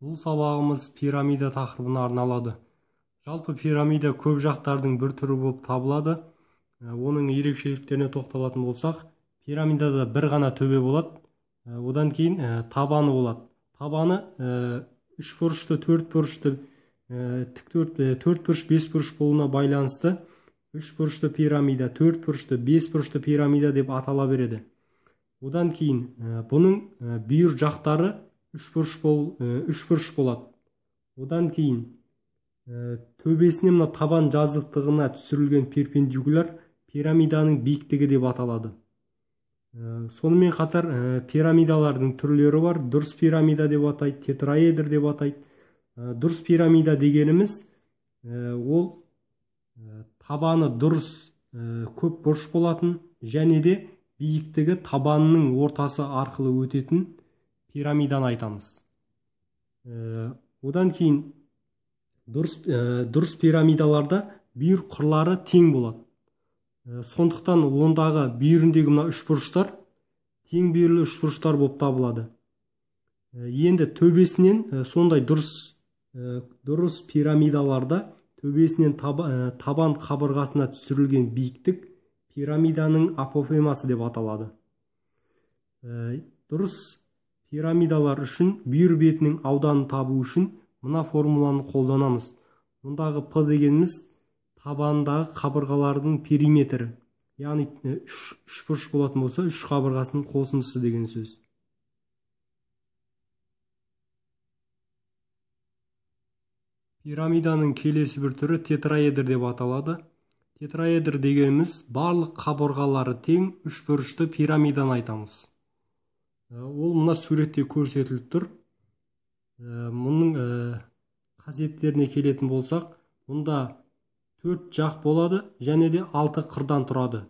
Бұл сабағымыз пирамида тақырыбына арналады. Жалпы пирамида көп жақтардың бір түрі болып табылады. Оның ерекшеліктеріне тоқталатын болсақ, пирамидада бір ғана төбе болады, одан кейін табаны болады. Табаны үш бұрышты, төрт бұрышты, төрт бұрыш, бес бұрыш болуына байланысты үш бұрышты пирамида, төрт бұрышты, бес бұрышты пирамида деп атала береді. Одан кейін бұның бүйір жақтары үш бұрыш болады. Одан кейін төбесіне мына табан жазықтығына түсірілген перпендикуляр пирамиданың биіктігі деп аталады. Сонымен қатар пирамидалардың түрлері бар. Дұрыс пирамида деп атайды, тетраэдр деп атайды. Дұрыс пирамида дегеніміз ол табаны дұрыс көп бұрыш болатын және де биіктігі табанның ортасы арқылы өтетін пирамиданы айтамыз. Одан кейін дұрыс пирамидаларда бүйір қырлары тең болады. Сондықтан ондағы бүйіріндегі мына үш бұрыштар тең бүйірлі үш бұрыштар болып табылады. Енді төбесінен сондай дұрыс пирамидаларда төбесінен табан қабырғасына түсірілген биіктік пирамиданың апофемасы деп аталады. Дұрыс пирамидалар үшін бүйір бетінің ауданын табу үшін мына формуланы қолданамыз. Мұндағы П дегеніміз табандағы қабырғалардың периметрі, яғни үш бұрыш болатын болса, үш қабырғасының қосындысы деген сөз. Пирамиданың келесі бір түрі тетраэдр деп аталады. Тетраэдр дегеніміз барлық қабырғалары тең үш бұрышты пирамиданы айтамыз. Ол мына суретте көрсетіліп тұр. Мұның қасиеттеріне келетін болсақ, мұнда 4 жақ болады және де 6 қырдан тұрады.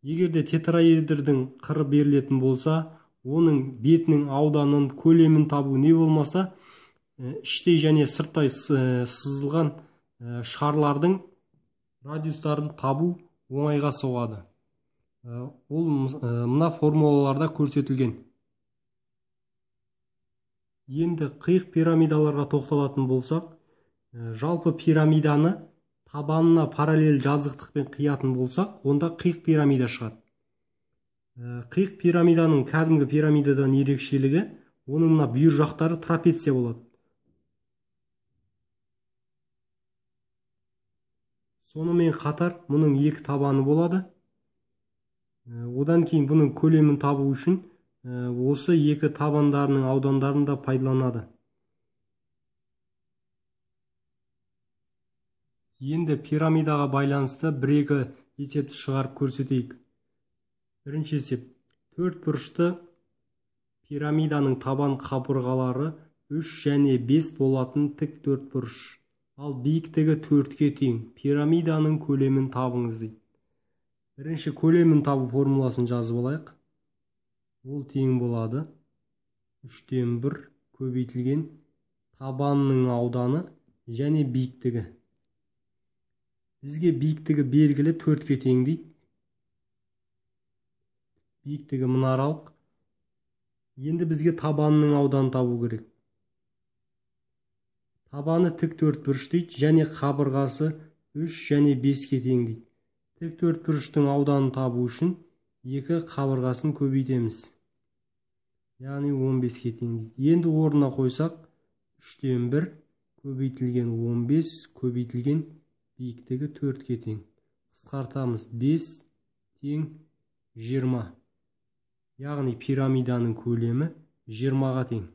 Егер де тетраэдрдің қыры берілетін болса, оның бетінің ауданын, көлемін табу не болмаса, іштей және сырттай сызылған шарлардың радиустарын табу оңайға соғады. Ол мына формулаларда көрсетілген. Енді қиық пирамидаларға тоқталатын болсақ, жалпы пирамиданы табанына параллель жазықтықпен қиятын болсақ, онда қиық пирамида шығады. Қиық пирамиданың кәдімгі пирамидадан ерекшелігі, оның мына бүйір жақтары трапеция болады. Сонымен қатар мұның екі табаны болады. Одан кейін бұның көлемін табу үшін осы екі табандарының аудандарын да пайдаланады. Енді пирамидаға байланысты бір-екі есепті шығарып көрсетейік. Бірінші есеп. Төрт бұрышты пирамиданың табан қабырғалары 3 және 5 болатын тік төрт бұрыш. Ал биіктігі 4-ке тең. Пирамиданың көлемін табыңыз дейді. Бірінші көлемін табу формуласын жазып алайық. Ол тең болады 3-тен 1 көбейтілген табанның ауданы және биіктігі. Бізге биіктігі белгілі 4-ке тең дейді. Биіктігі мына аралық. Енді бізге табанның ауданын табу керек. Табаны тік төрт бұрыш дейді және қабырғасы 3 және 5-ке тең дейді. Тік төрт бұрыштың ауданын табу үшін екі қабырғасын көбейтеміз. Яғни 15-ке тең дейді. Енді орнына қойсақ, 3-тен 1 көбейтілген 15 көбейтілген биіктігі 4-ке тең. Қысқартамыз, 5 тең 20. Яғни пирамиданың көлемі 20-ға тең.